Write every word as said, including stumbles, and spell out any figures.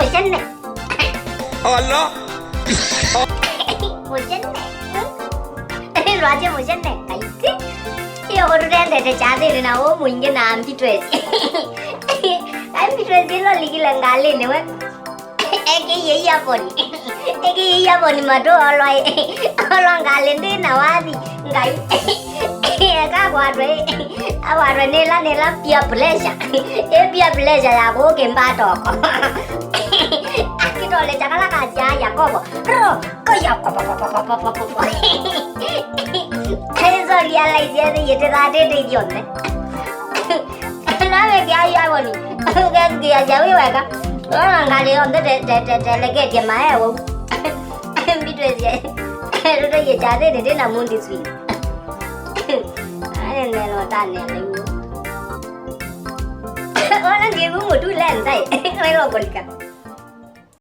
Mũcene. Olo. Mũcene. Lwasya mũcene kaitĩ. Iyo kũtũtendete kyathĩnĩ na ũũ mũingĩ na mbitwesi. Ai mbitwesi ĩla ũlikile ngalĩnĩ we. Ekĩie iaponi. Ekĩie iaponi matũ olwa. Olwa ngalĩ ndĩ na wathi. Ngai. Eka akwatwe. Akwatwe nĩla nĩla peer pressure. Ĩ peer pressure ya kũkĩmba toko. Akĩtolekya kala kasyaa Yakobo. Ro, ko Yakobo. Aiso realize ethĩie tũthatĩte ithyonthe. Nawe kĩai avoni. Ũkethukĩĩasya wĩ weka. Ona ngalĩ yonthe te- te- te- teleketye maeo. Mbitwĩsye. Tũtaiye kyathĩnĩ ndĩ na mundi swing. Aendeela ũtanĩela iw'o. Ona ndivu mũtule nzaĩ. Wailokolika.